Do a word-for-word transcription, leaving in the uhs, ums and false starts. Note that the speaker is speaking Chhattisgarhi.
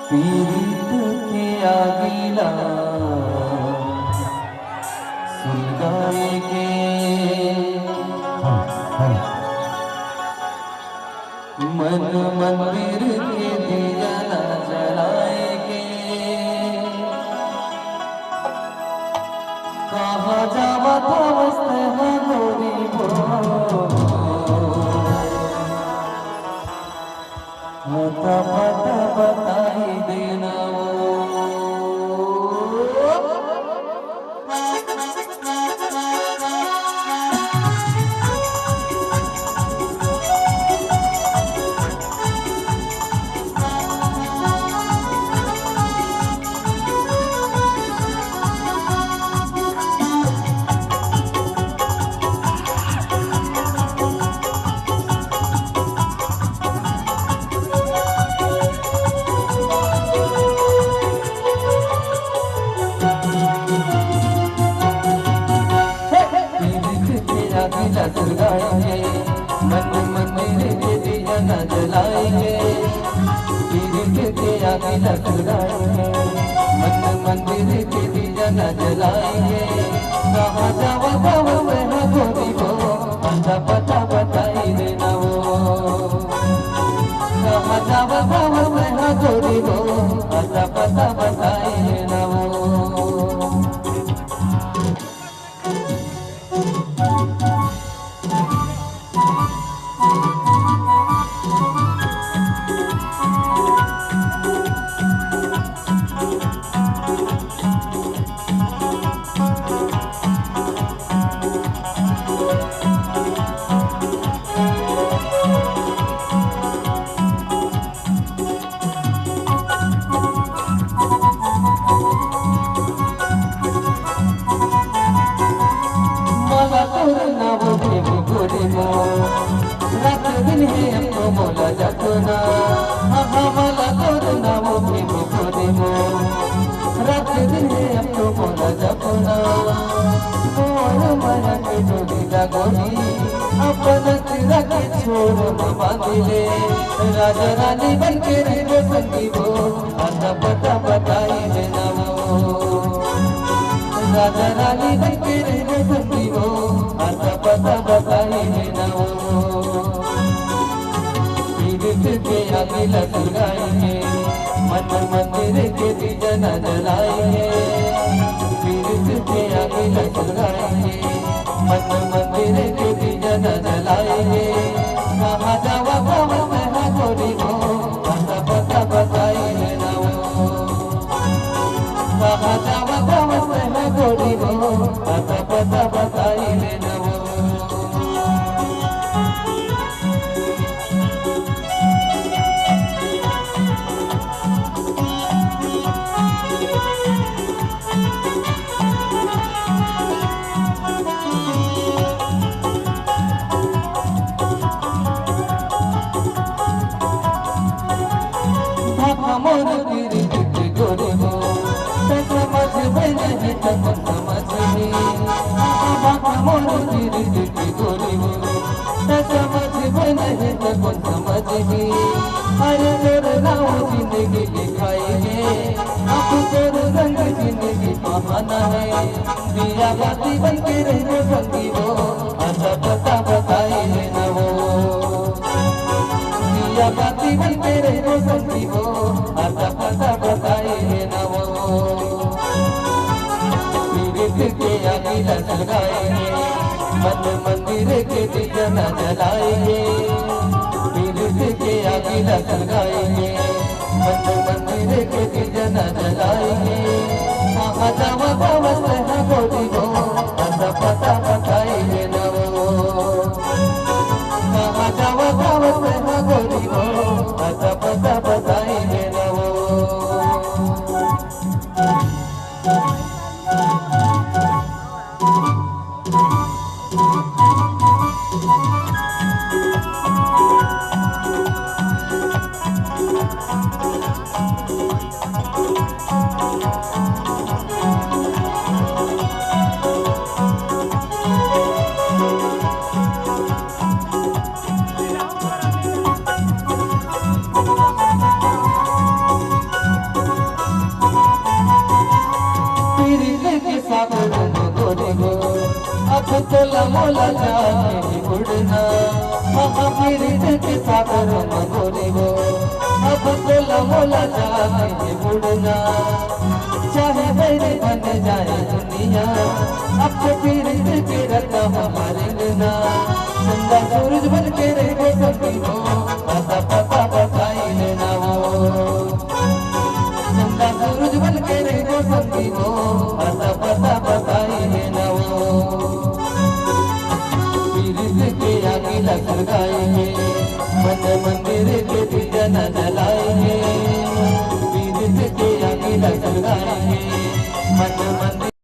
पीरित के आगी ला सुलगाए के, मन मंदिर के दिया ला जलाए के, कहाँ जावत हवस तेहा गोरी मोर? पता पता बताई देना वो। पीरित के आगी ला सुलगाए के, मन मंदिर के दिया ना जलाए के। पीरित के आगी ला सुलगाए के, मन मंदिर के दिया ना जलाए के। कहाँ जावा जावा मैं हाँ गोरी वो, पता पता बताई देना वो। कहाँ जावा जावा मैं हाँ गोरी वो, पता पता बताई देना वो। मोला तोर नाव प्रेम गोरी मोर, रात दिन हे अब तो मोला जपना। हाँ, हाँ, मोला तोर नाव प्रेम गोरी मोर, रात दिन हे अब तो मोला जपना। मोर माया के डोरी ला गोरी, अपन सिरा के छोर म बांध ले। राजा रानी बन के रहिबो संगी वो, आता पता बताई देना वो। राजा रानी बन के रहिबो संगी वो, आता पता बताई देना वो। पीरित के आगी ला सुलगाए के, मन मंदिर के दिया ना जलाए के। पीरित के आगी ला सुलगाए के, मन मंदिर के दिया ना जलाए के। कहाँ जावा जावा मैं हाँ गोरी वो, पता पता बताई देना वो। कहाँ जावा जावा मैं हाँ गोरी वो, पता पता बताई देना वो। भाखा मोर पीरित के गोरी हो, तैं समझबे नहीं त कोन समझही। भाखा मोर पीरित के गोरी हो, तैं समझबे नहीं त कोन समझही। अरे तोर नाव जिंदगी लिखाई हे, अब तोर रंग जिंदगी बहाना हे। दिया बाती बन के रहिबो संगी वो, आता पता बताई देना वो। दिया बाती बन के रहिबो संगी वो, आता पता बताई देना वो। पीरित के आगी ला सुलगाए के, मन मंदिर के दिया ना जलाए के। पीरित के आगी ला सुलगाए के, मन मंदिर के दिया ना जलाए के। कहाँ जावा जावा मैं हाँ गोरी वो, आता पता बताई देना वो। कहाँ जावा जावा मैं हाँ गोरी वो, आता पता बताई देना वो। मोला जाने उड़ना, बाबा पीरित के सागर म गोरी हो। अब तोला मोला जाने उड़ना, चाहे बैरी बन जाए दुनिया, अब तो पीरित के रंग म रंगना। चंदा सूरज बन के रहिबो संगी हो, पता पता बताई लेना वो। चंदा सूरज बन के रहिबो संगी हो, पता पता बताई लेना वो। पीरित के आगी ला सुलगाए हे, मन मंदिर के दीया न जलाए हे। पीरित के आगी ला सुलगाए हे, मन मंदिर